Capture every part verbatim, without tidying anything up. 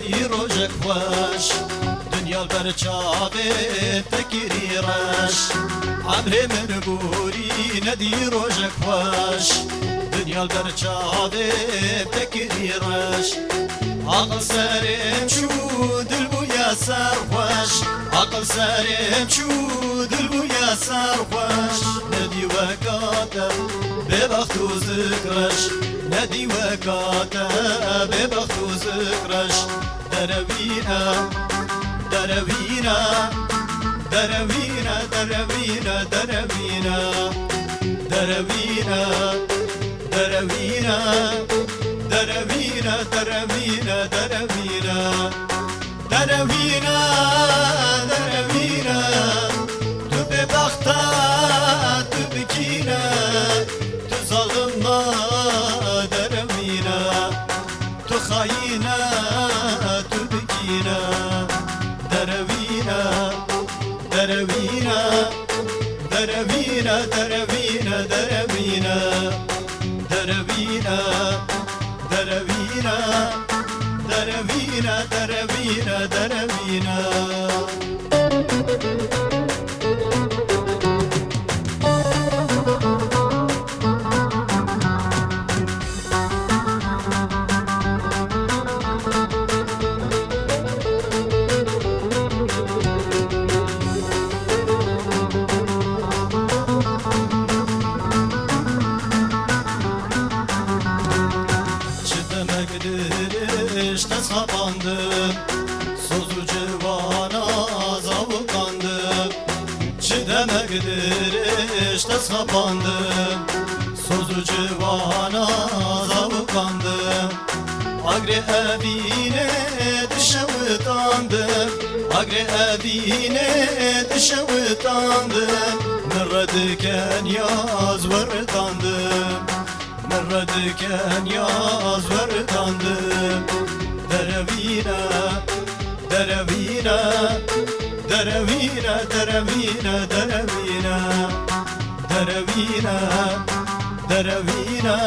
Dî rojek xweş, dinya li ber çavê te kirî reş. Emrê min gorî nedî rojek xweş, dinya li ber çavê te kirî reş. Aqil serê min çû, dil bûye serxweş. Aqil serê min çû, dil bûye serxweş. Nedî weka te bêbext û zikreş. Nedî weka te bêbext û zikreş. Derewîne, derewîne, derewîne, derewîne, derewîne. Derewîne, derewîne, derewîne, derewîne, derewîne. Derewîne, derewîne, tu bêbext e, tu bikîn e, tu zalim e, derewîne. Tu xayîn e, tu bikîn e. Derewîne, derewîne, derewîne, derewîne, derewîne. Derewîne, derewîne, derewîne, derewîne, derewîne. Çi demek dirêj te xebandim, soz û civana zawikandim. Çi demek dirêj te xebandim, soz û civana zawikandim. Agrê evînê dişewitandim, agrê evînê dişewitandim. Min redikeniya ez weritandim, min redikeniya ez weritandim. Derewîne, derewîne, derewîne, derewîne, derewîne. Derewîne, derewîne,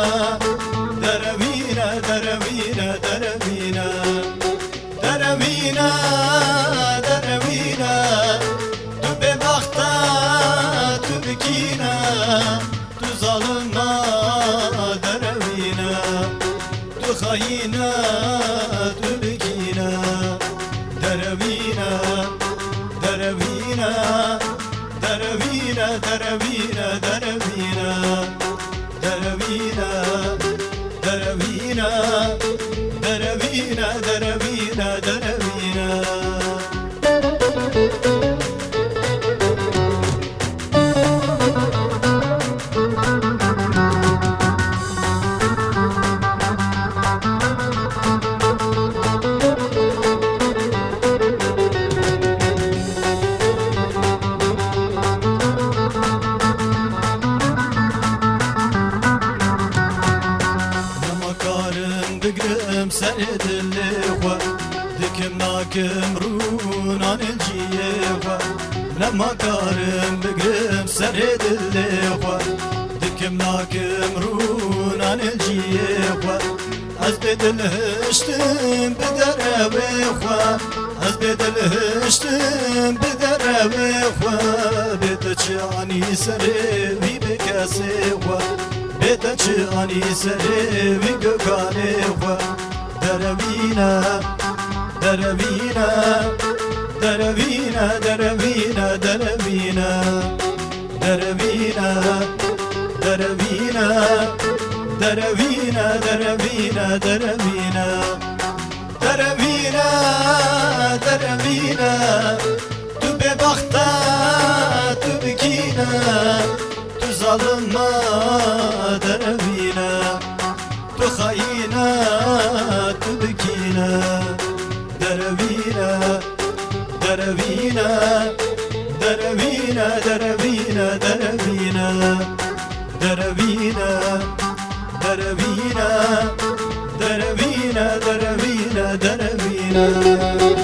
derewîne, derewîne, derewîne. Derewîne, derewîne, tu bêbext e, tu bikîn e, tu zalim e, derewîne. Tu xayîn e, tu bikîn e. Derewîne, derewîne, derewîne, derewîne, derewîne. Derewîne, derewîne, derewîne, derewîne, derewîne. Nema karim bigrim serê dilê xwe, dikim nakim rûnan ê ciyê xwe. Nema karim bigrim serê dilê xwe, dikim nakim rûnan ê ciyê xwe. Ez bêdil hiştim bi derewê xwe, ez bêdil hiştim bi derewê xwe. Bê te çi anî serê wî bê kesê xwe, bê te çi anî serê wî gökanê xwe. Derewîne, derewîne, derewîne, derewîne, derewîne. Derewîne, derewîne, derewîne, derewîne, derewîne. Derewîne, derewîne, tu bêbext e, tu bikîn e, tu zalim e, derewîne. Tu xayîn e, tu bikîn e. Derewîne, derewîne, derewîne, derewîne, derewîne. Derewîne, derewîne, derewîne, derewîne, derewîne.